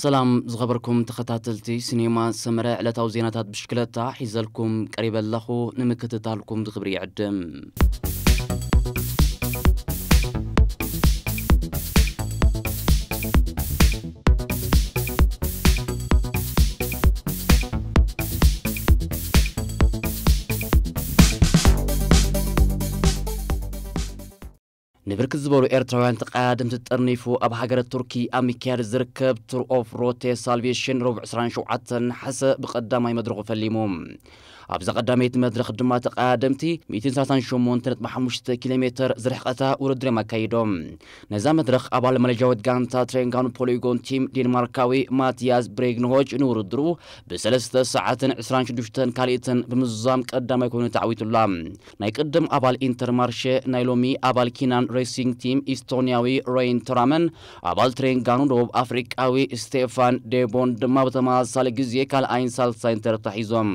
ሰላም ዝኸበርኩም ተኸታተልቲ ሲኔማ ሰመረ፣ ዕለታዊ ዜናታት ብሽክለታ ሒዘልኩም ቀሪበ ኣለኹ። ንምክትታልኩም ብኽብሪ ይዕድም። ንብርክት ዝበሉ ኤርትራውያን ተቐያደምቲ ጠርኒፉ ኣብ ሃገረ ቱርኪ ኣብ ምክያድ ዝርከብ ቱር ኦፍ ሮቴ ሳልቬሽን ረቡዕ ዕስራን ሸውዓተን ነሓሰ ብቐዳማይ መድረኹ ፈሊሙ። ኣብዛ ቀዳመይቲ መድረኽ ድማ ተቐያደምቲ ሚእትን ሰላሳን ሸሞንተ ነጥቢ ሓሙሽተ ኪሎ ሜተር ዝርሕቐታ ውድድር እዮም ኣካይዶም። ነዛ መድረኽ ኣባል ማሌዥያዊት ጋንታ ትሬንጋኑ ፖሊጎን ቲም ዴንማርካዊ ማቲያስ ብሬግንሆጅ ንውድድሩ ብሰለስተ ሰዓትን ዕስራን ሽዱሽተን ካልኢትን ብምዝዛም ቀዳማይ ኮይኑ ተዓዊቱላ። ናይ ቅድም ኣባል ኢንተርማርሸ፣ ናይ ሎሚ ኣባል ኪናን ሬሲንግ ቲም ኢስቶንያዊ ሮይን ቶራመን፣ ኣባል ትሬንጋኑ ደቡብ ኣፍሪቃዊ ስቴፋን ዴቦን ድማ ብተመሳሳሊ ግዜ ካልኣይን ሳልሳይን ተርታ ሒዞም።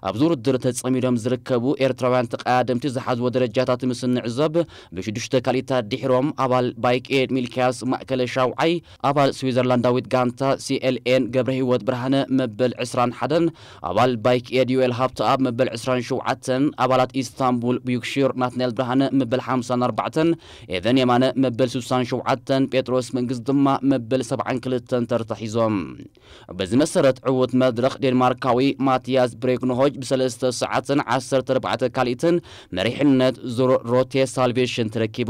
ኣብዚ ውድድር ተጸሚዶም ዝርከቡ ኤርትራውያን ተቐያደምቲ ዝሓዝዎ ደረጃታት ምስ እንዕዘብ፣ ብሽዱሽተ ካልኢታት ድሒሮም ኣባል ባይክ ኤድ ሚልኪያስ ማእከለ ሻውዓይ፣ ኣባል ስዊዘርላንዳዊት ጋንታ ሲኤልኤን ገብረ ህይወት ብርሃነ መበል ዕስራን ሓደን፣ ኣባል ባይክ ኤድ ዩኤል ሃብተኣብ መበል ዕስራን ሸውዓተን፣ ኣባላት ኢስታንቡል ቡዩክሺር ናትናኤል ብርሃነ መበል ሓምሳን ኣርባዕተን፣ ኤቨን የማነ መበል ስሳን ሸውዓተን፣ ጴጥሮስ መንግስት ድማ መበል ሰብዓን ክልተን ተርታ ሒዞም። በዚ መሰረት ዕዉት መድረኽ ዴንማርካዊ ማቲያስ ብሬግንሆጅ ብሰለስተ ሰዓትን ዓሰርተ ኣርባዕተ ካልኢትን መሪሕነት ዙር ሮቴ ሳልቬሽን ተረኪቡ።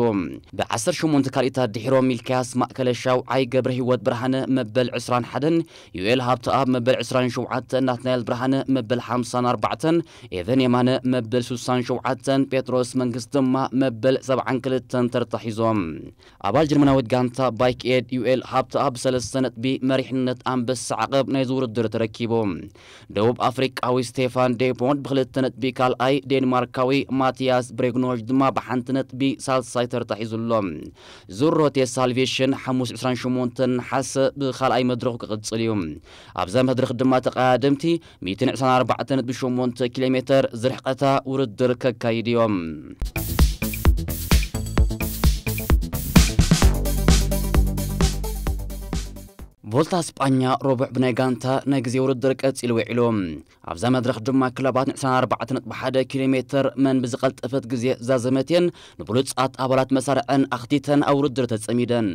ብዓሰርተ ሸሞንተ ካልኢታት ድሒሮም ሚልክያስ ማእከለ ሻውዓይ፣ ገብረ ህይወት ብርሃነ መበል ዕስራን ሓደን፣ ዩኤል ሃብተኣብ መበል ዕስራን ሸውዓተን፣ ናትናኤል ብርሃነ መበል ሓምሳን ኣርባዕተን፣ ኤቨን የማነ መበል ስሳን ሸውዓተን፣ ጴጥሮስ መንግስት ድማ መበል ሰብዓን ክልተን ተርታ ሒዞም። ኣባል ጀርመናዊት ጋንታ ባይክ ኤድ ዩኤል ሃብተኣብ ብሰለስተ ነጥቢ መሪሕነት ኣንበሳ ዓቐብ ናይዚ ውድድር ተረኪቡ። ደቡብ ኣፍሪቃዊ ስቴፋን ዴቦንድ ብክልተ ነጥቢ ካልኣይ፣ ዴንማርካዊ ማቲያስ ብሬግኖጅ ድማ ብሓንቲ ነጥቢ ሳልሳይ ተርታ ሒዙ ኣሎ። ዙር ሮቴ ሳልቬሽን ሓሙስ ዕስራን ሸሞንተን ነሓሰ ብኻልኣይ መድረኹ ክቕጽል እዩ። ኣብዛ መድረኽ ድማ ተቐያደምቲ ሚእትን ዕስራን ኣርባዕተን ነጥቢ ሸሞንተ ኪሎ ሜተር ዝርሕቐታ ውድድር ከካይዱ እዮም። ቮልታ ስጳኛ ረቡዕ ብናይ ጋንታ ናይ ግዜ ውድድር ቀጺሉ ውዒሉ። ኣብዛ መድረኽ ድማ ክለባት ንዕስራን ኣርባዕተን ነጥቢ ሓደ ኪሎ ሜተር መን ብዝቐልጠፈት ግዜ ዛዘመት እየን ንብሉጻት ኣባላት መሳርዐን ኣኽቲተን ኣብ ውድድር ተጸሚደን።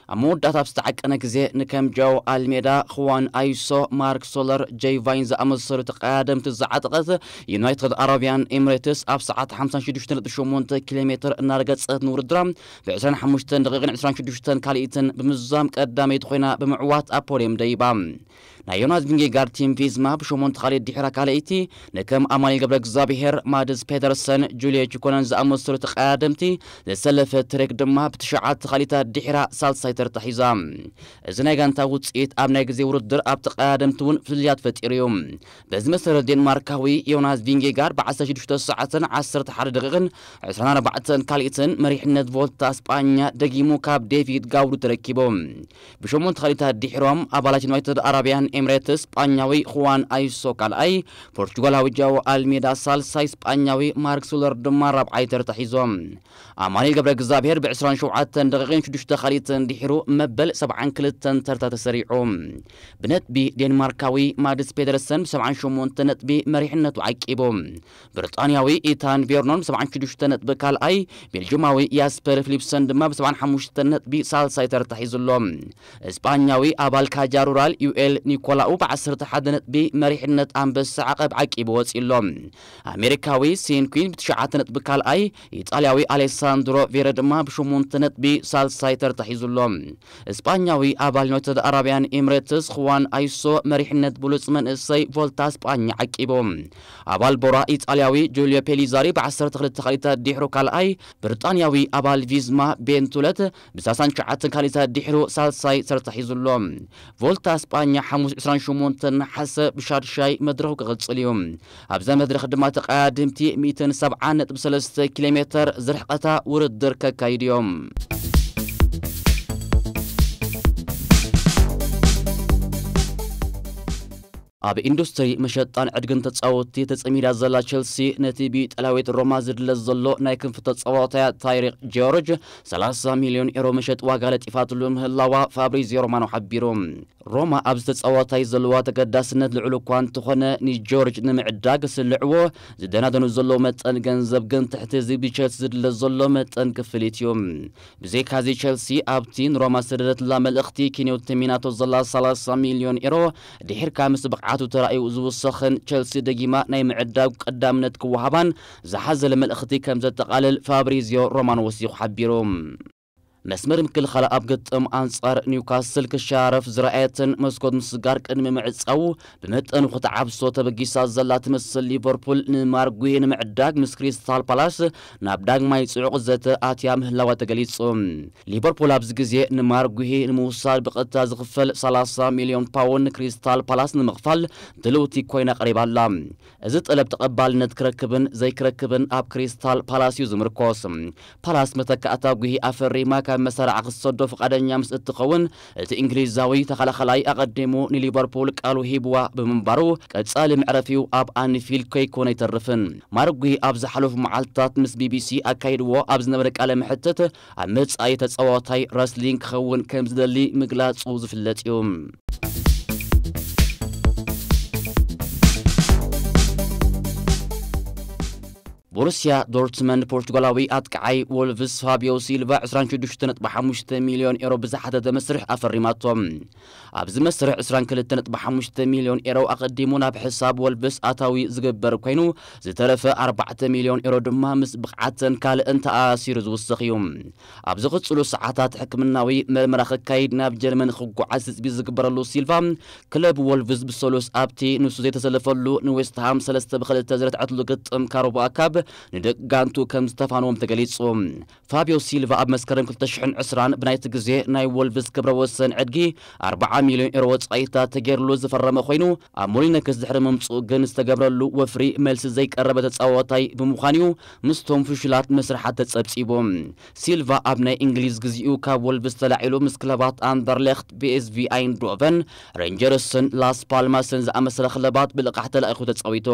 ኣብ መወዳእታ ኣብ ዝተዓቀነ ግዜ ንከም ጃው ኣልሜዳ፣ ኹዋን ኣይሶ፣ ማርክ ሶለር፣ ጄይ ቫይን ዝኣመሰሉ ተቐያደምቲ ዝዓጠቐት ዩናይትድ ኣረብያን ኤምሬትስ ኣብ ሰዓት ሓምሳን ሽዱሽተን ነጥቢ ሸሞንተ ኪሎ ሜተር እናረገጸት ንውድድራ ብዕስራን ሓሙሽተን ደቂቕን ዕስራን ሽዱሽተን ካልኢትን ብምዝዛም ቀዳመይቲ ኮይና ብምዕዋት ኣብ ፖድየም ደይባ። ናይ ዮናስ ቪንጌጋርድ ቲም ቪዝማ ብሸሞንተ ካልኢት ድሒራ ካልኣይቲ ንከም ኣማኑኤል ገብረ እግዚኣብሄር፣ ማድስ ፔተርሰን፣ ጁልዮ ቺኮነን ዝኣመሰሉ ተቐያደምቲ ዘሰለፈ ትሬክ ድማ ብትሽዓተ ካልኢታት ድሒራ ሳልሳይ ተርታ ሒዛ። እዚ ናይ ጋንታ ውጽኢት ኣብ ናይ ግዜ ውድድር ኣብ ተቐያደምቲ እውን ፍልልያት ፈጢሩ እዩ። በዚ መሰረት ዴንማርካዊ ዮናስ ቪንጌጋርድ ብዓሰርተ ሽዱሽተ ሰዓትን ዓሰርተ ሓደ ደቂቕን ዕስራን ኣርባዕተን ካልኢትን መሪሕነት ቮልታ ስጳኛ ደጊሙ ካብ ዴቪድ ጋውዱ ተረኪቡ። ብሸሞንተ ካልኢታት ድሒሮም ኣባላት ዩናይትድ ኣረብያን ኤምሬትስ ስጳኛዊ ኹዋን ኣይሶ ካልኣይ፣ ፖርቹጋላዊ ጃው ኣልሜዳ ሳልሳይ፣ ስጳኛዊ ማርክ ሱለር ድማ ራብዓይ ተርታ ሒዞም። ኣማኑኤል ገብረ እግዚኣብሄር ብዕስራን ሸውዓተን ደቂቕን ሽዱሽተ ካልኢትን ድሒሩ መበል ሰብዓን ክልተን ተርታ ተሰሪዑ። ብነጥቢ ዴንማርካዊ ማድስ ፔደርሰን ብሰብዓን ሸሞንተ ነጥቢ መሪሕነቱ ዓቂቡ። ብሪጣንያዊ ኢታን ቬርኖን ብሰብዓን ሽዱሽተ ነጥቢ ካልኣይ፣ ቤልጅማዊ ያስፐር ፊሊፕሰን ድማ ብሰብዓን ሓሙሽተ ነጥቢ ሳልሳይ ተርታ ሒዙ ኣሎ። እስጳኛዊ ኣባል ካጃ ሩራል ዩኤል ኒኮላኡ ብዓሰርተ ሓደ ነጥቢ መሪሕነት ኣንበሳ ዓቐብ ዓቂቡ ወጺኡ ኣሎ። ኣሜሪካዊ ሴን ኩዊን ብትሽዓተ ነጥቢ ካልኣይ፣ ኢጣልያዊ ኣሌሳንድሮ ቬረ ድማ ብሸሞንተ ነጥቢ ሳልሳይ ተርታ ሒዙ ኣሎ። እስጳኛዊ ኣባል ዩናይትድ ኣረብያን ኤምሬትስ ኹዋን ኣይሶ መሪሕነት ብሉጽ መንእሰይ ቮልታ እስጳኛ ዓቂቡ። ኣባል ቦራ ኢጣልያዊ ጁልዮ ፔሊዛሪ ብዓሰርተ ክልተ ካልኢታት ድሕሩ ካልኣይ፣ ብሪጣንያዊ ኣባል ቪዝማ ቤን ቱለት ብሳሳን ትሽዓተን ካልኢታት ድሕሩ ሳልሳይ ተርታ ሒዙ ኣሎ። ቮልታ እስጳኛ ሓሙስ ዕስራን ሸሞንተን ነሓሰ ብሻድሻይ መድረኹ ክቕጽል እዩ። ኣብዛ መድረኽ ድማ ተቐያድምቲ ሚእትን ሰብዓን ነጥቢ ሰለስተ ኪሎ ሜተር ዝርሕቐታ ውድድር ከካይዱ እዮም። ኣብ ኢንዱስትሪ መሸጣን ዕድግን ተጻወትቲ ተጸሚዳ ዘላ ቸልሲ፣ ነቲ ብኢጣልያዊት ሮማ ዝድለ ዘሎ ናይ ክንፊ ተጻዋታይ ታይሪክ ጂዮርጅ፣ ሰላሳ ሚልዮን ኤሮ መሸጥ ዋጋ ለጢፋትሉ ምህላዋ ፋብሪዚዮ ሮማኖ ሓቢሩ። ሮማ ኣብዚ ተጻዋታይ ዘለዋ ተገዳስነት ልዑል እኳ እንተኾነ፣ ንጆርጅ ንምዕዳግ ስልዕዎ ዝደናደኑ ዘለዉ መጠን ገንዘብ ግን ትሕቲ እዚ ብቸልሲ ዝድለ ዘሎ መጠን ክፍሊት እዩ። ብዘይካዚ፣ ቸልሲ ኣብቲ ንሮማ ዝሰደደትላ መልእኽቲ፣ ኪንዮ ተሚናቶ ዘላ ሰላሳ ሚልዮን ኤሮ ድሒርካ ምስ ብቕዓቱ ተራእዩ ዝውሰኽን፣ ቸልሲ ደጊማ ናይ ምዕዳግ ቀዳምነት ክወሃባን ዝሓዘለ መልእኽቲ ከም ዘጠቓልል ፋብሪዚዮ ሮማኖ ወሲኹ ሓቢሩ። መስመር ምክልኻል ኣብ ግጥም ኣንጻር ኒውካስል ክሸራረፍ ዝረኣየትን መስኮት ምስጋር ቅድሚ ምዕጻው ብመጠኑ ክትዓብሶ ተበጊሳ ዘላ ትመስል ሊቨርፑል፣ ንማርጉሂ ንምዕዳግ ምስ ክሪስታል ፓላስ ናብ ዳግማይ ጽዑቕ ዘተ ኣትያ ምህላዋ ተገሊጹ። ሊቨርፑል ኣብዚ ግዜ ንማርጉሂ ንምውሳድ ብቐጥታ ዝኽፈል ሰላሳ ሚልዮን ፓውንድ ንክሪስታል ፓላስ ንምኽፋል ድልውቲ ኮይና ቀሪባ ኣላ። እዚ ጠለብ ተቐባልነት ክረክብን ዘይክረክብን ኣብ ክሪስታል ፓላስ እዩ ዝምርኮስ። ፓላስ መተካእታ ጉሂ ኣፈሪማ ካብ መሳርዓ ክትሰዶ ፍቓደኛ ምስ እትኸውን፣ እቲ እንግሊዛዊ ተኸላኸላይ ኣቐዲሙ ንሊቨርፑል ቃሉ ሂብዋ ብምንባሩ፣ ቀጻሊ መዕረፊኡ ኣብ ኣንፊልድ ከይኮነ ኣይተርፍን። ማርጉሂ ኣብ ዝሓለፉ መዓልትታት ምስ ቢቢሲ ኣካይድዎ ኣብ ዝነበረ ቃለ መሕትት፣ ኣብ መጻኢ ተጻዋታይ ረስሊንግ ክኸውን ከም ዝደሊ ምግላጹ ዝፍለጥ እዩ። ቦሩስያ ዶርትመንድ ፖርቱጋላዊ ኣጥቃዓይ ወልቭስ ፋቢዮ ሲልቫ ዕስራን ሽዱሽተ ነጥቢ ሓሙሽተ ሚልዮን ኤሮ ብዝሓተተ መስርሕ ኣፈሪማቶ። ኣብዚ መስርሕ ዕስራን ክልተ ነጥቢ ሓሙሽተ ሚልዮን ኤሮ ኣቐዲሙ ናብ ሕሳብ ወልቭስ ኣታዊ ዝግበር ኮይኑ፣ ዝተረፈ ኣርባዕተ ሚልዮን ኤሮ ድማ ምስ ብቕዓተን ካልእን ተኣሲሩ ዝውስኽ እዩ። ኣብ ዝቕጽሉ ሰዓታት ሕክምናዊ መርመራ ክካይድ ናብ ጀርመን ክጓዓዝ ትጽቢት ዝግበረሉ ሲልቫ፣ ክለብ ወልቭስ ብሰሉስ ኣብቲ ንሱ ዘይተሰለፈሉ ንዌስትሃም ሰለስተ ብክልተ ዝረትዐትሉ ግጥም ካሮባኦ ካፕ ንደቂ ጋንቱ ከም ዝተፋንዎም ተገሊጹ። ፋቢዮ ሲልቫ ኣብ መስከረም ክልተ ሽሕን ዕስራን ብናይቲ ግዜ ናይ ወልቭስ ክብረ ወሰን ዕድጊ ኣርብዓ ሚልዮን ኤሮ ወጻኢታት ተገይርሉ ዝፈረመ ኮይኑ፣ ኣብ ሞሊነክስ ድሕሪ ምምጽኡ ግን ዝተገብረሉ ወፍሪ መልሲ ዘይቀረበ ተጻዋታይ ብምዃኑ እዩ ምስቶም ፍሹላት መስርሓት ተጸብጺቡ። ሲልቫ ኣብ ናይ እንግሊዝ ግዜኡ ካብ ወልቭስ ተላዒሉ ምስ ክለባት ኣንደርሌኽት፣ ፒኤስቪ ኣይንድሆቨን፣ ሬንጀርስን ላስ ፓልማስን ዝኣመሰላ ክለባት ብልቓሕ ተላኢኹ ተጻዊቱ።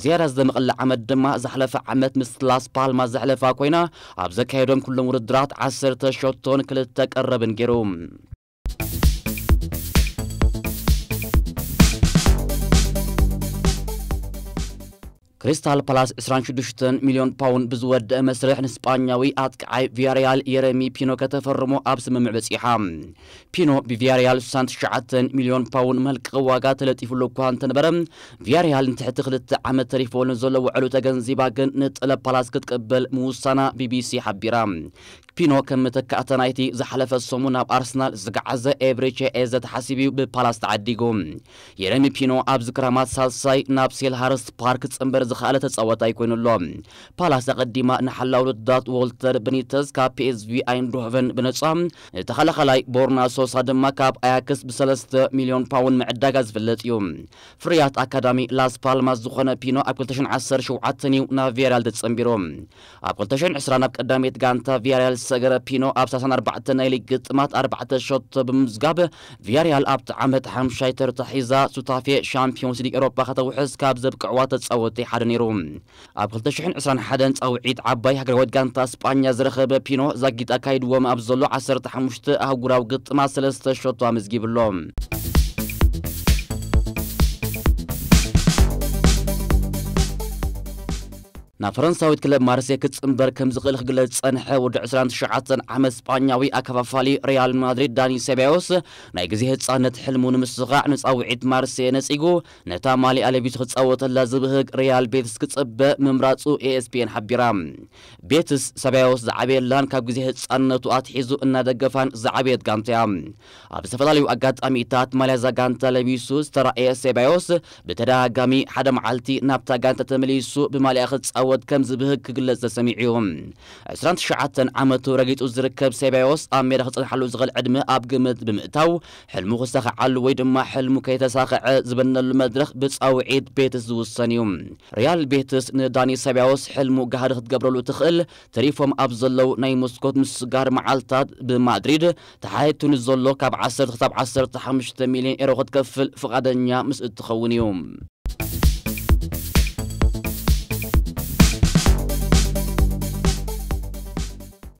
ዝያዳ ዝደመቐላ ዓመት ድማ ዝሓለፈ ዓመት ምስ ላስ ፓልማስ ዘሕለፋ ኮይና፣ ኣብ ዘካየዶም ኩሎም ውድድራት ዓሰርተ ሸቶን ክልተ ቀረብን ገይሩ። ክሪስታል ፓላስ ዕስራን ሽዱሽተን ሚልዮን ፓውንድ ብዝወደአ መስርሕ ንስጳኛዊ ኣጥቃዓይ ቪያሪያል የረሚ ፒኖ ከተፈርሞ ኣብ ስምምዕ በጺሓ። ፒኖ ብቪያሪያል ስሳን ትሽዓተን ሚልዮን ፓውንድ መልቀቒ ዋጋ ተለጢፉሉ እኳ እንተነበረ፣ ቪያሪያል ንትሕቲ ክልተ ዓመት ተሪፎ ንዘሎ ውዕሉ ተገንዚባ ግን ንጠለብ ፓላስ ክትቅበል ምውሳና ቢቢሲ ሓቢራ። ፒኖ ከም መተካእታ ናይቲ ዝሓለፈ ሰሙን ናብ ኣርሰናል ዝገዓዘ ኤቭሪቼ ኤዘ ተሓሲቡ እዩ ብፓላስ ተዓዲጉ። የረሚ ፒኖ ኣብዚ ክራማት ሳልሳይ ናብ ሴልሃርስት ፓርክ ክጽንበር ዝኸኣለ ተጻዋታይ ኮይኑ ኣሎ። ፓላስ ኣቐዲማ ንሓላው ውድዳት ዎልተር በኒተዝ ካብ ፒኤስቪ ኣይንድሆቨን ብነጻ፣ ንተኸላኸላይ ቦርና ሶሳ ድማ ካብ ኣያክስ ብሰለስተ ሚልዮን ፓውንድ ምዕዳጋ ዝፍለጥ እዩ። ፍርያት ኣካዳሚ ላስ ፓልማስ ዝኾነ ፒኖ ኣብ ክልተ ሽሕን ዓሰርተ ሸውዓተን እዩ ናብ ቪያሪያል ተጸንቢሩ። ኣብ ክልተ ሽሕን ዕስራን ናብ ቀዳመይቲ ጋንታ ቪያሪያል ዝሰገረ ፒኖ ኣብ ሰላሳን ኣርባዕተን ናይ ሊግ ግጥማት ኣርባዕተ ሸቶ ብምምዝጋብ፣ ቪያሪያል ኣብቲ ዓመት ሓምሻይ ተርታ ሒዛ ሱታፌ ሻምፒዮንስ ሊግ ኤውሮጳ ከተውሕስ ካብ ዘብቅዕዋ ተጻወትቲ ሓደ ነይሩ። ኣብ ክልተ ሽሕን ዕስራን ሓደን ጻውዒት ዓባይ ሃገራዊት ጋንታ ስጳኛ ዝረኸበ ፒኖ ዛጊት ኣካይድዎም ኣብ ዘሎ ዓሰርተ ሓሙሽተ ኣህጉራዊ ግጥማት ሰለስተ ሸቶ ኣመዝጊቡ ኣሎ። ናብ ፈረንሳዊት ክለብ ማርሴ ክጽንበር ከም ዝኽእል ክግለጽ ዝጸንሐ ወዲ ዕስራን ትሽዓተን ዓመት ስጳኛዊ ኣከፋፋሊ ሪያል ማድሪድ ዳኒ ሴባዮስ ናይ ግዜ ህጻነት ሕልሙ ንምስኻዕ ንጻውዒት ማርሴ ነጺጉ ነታ ማሊኣ ለቢሱ ክጻወተላ ዝብህግ ሪያል ቤትስ ክጽበ ምምራጹ ኤኤስፒኤን ሓቢራ። ቤትስ ሰባዮስ ዝዓበየላን ካብ ግዜ ህጻንነቱ ኣትሒዙ እናደገፋን ዝዓበየት ጋንታ እያ። ኣብ ዝተፈላለዩ ኣጋጣሚታት ማልያ እዛ ጋንታ ለቢሱ ዝተራእየ ሴባዮስ ብተደጋጋሚ ሓደ መዓልቲ ናብታ ጋንታ ተመሊሱ ብማልያ ክጻወት ወት ከም ዝብህግ ክግለጽ ተሰሚዑ እዩ። ዕስራን ትሽዓተን ዓመቱ ረጊጹ ዝርከብ ሴባዮስ ኣብ ሜዳ ክጸንሓሉ ዝኽእል ዕድመ ኣብ ግምት ብምእታው፣ ሕልሙ ክሳኽዓሉ ወይ ድማ ሕልሙ ከይተሳኽዐ ዝበነሉ መድረኽ ብጻውዒት ቤትስ ዝውሰን እዩ። ሪያል ቤትስ ንዳኒ ሴባዮስ ሕልሙ ጋህዲ ክትገብረሉ ትኽእል፣ ተሪፎም ኣብ ዘለዉ ናይ መስኮት ምስጋር መዓልታት ብማድሪድ ተሓቲቱ ንዘሎ ካብ ዓሰርተ ክሳብ ዓሰርተ ሓሙሽተ ሚልዮን ኤሮ ክትከፍል ፍቓደኛ ምስ እትኸውን እዩ።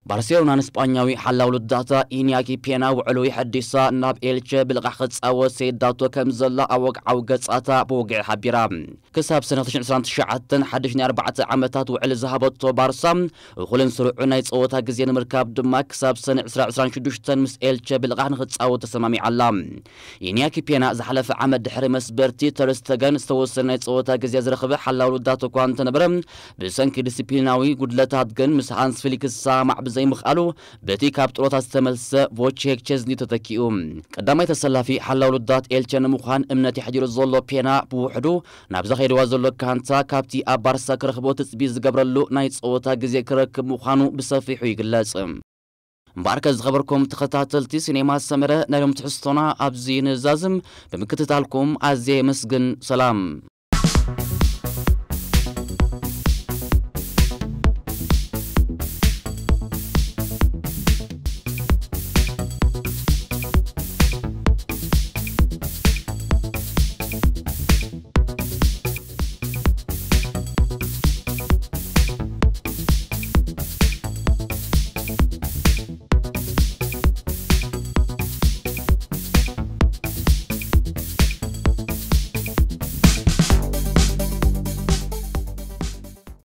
ባርሴሎና ንስጳኛዊ ሓላው ልዳታ ኢንያኪ ፔና ውዕሉ የሐዲሳ ናብ ኤልቸ ብልቓሕ ክጻወት ሰይዳቶ ከም ዘላ ኣብ ወግዓዊ ገጻታ ብወግዒ ሓቢራ። ክሳብ ሰነ ክልተ ሽሕን ዕስራን ትሽዓተን ሓድሽ ናይ ኣርባዕተ ዓመታት ውዕሊ ዝሃበቶ ባርሳ፣ እኹልን ስሩዑ ናይ ጸወታ ግዜ ንምርካብ ድማ ክሳብ ሰነ ዕስራ ዕስራን ሽዱሽተን ምስ ኤልቸ ብልቓሕ ንኽጻወት ተሰማሚዓ ኣላ። ኢንያኪ ፔና ዝሓለፈ ዓመት ድሕሪ መስበርቲ ተርስተገን ዝተወሰነ ናይ ጸወታ ግዜ ዝረኽበ ሓላው ልዳት እኳ እንተነበረ፣ ብሰንኪ ዲስፕሊናዊ ጉድለታት ግን ምስ ሃንስ ፊሊክስ ዝሰማማዕ ብዘይምኽኣሉ፣ በቲ ካብ ጥሮታ ዝተመልሰ ቮቼክ ቼዝኒ ተተኪኡ። ቀዳማይ ተሰላፊ ሓላው ልዳት ኤልቸ ንምዃን እምነት የሕዲሩ ዘሎ ፔና፣ ብውሕዱ ናብዛ ከይድዋ ዘሎ ካንታ ካብቲ ኣብ ባርሳ ክረኽቦ ትጽቢት ዝገብረሉ ናይ ጸወታ ግዜ ክረክብ ምዃኑ ብሰፊሑ ይግለጽ። እምበኣርከ ዝኸበርኩም ተኸታተልቲ ሲኔማ ሰመረ፣ ናይ ሎም ትሕዝቶና ኣብዚ ንዛዝም። ብምክትታልኩም ኣዝየ የመስግን። ሰላም።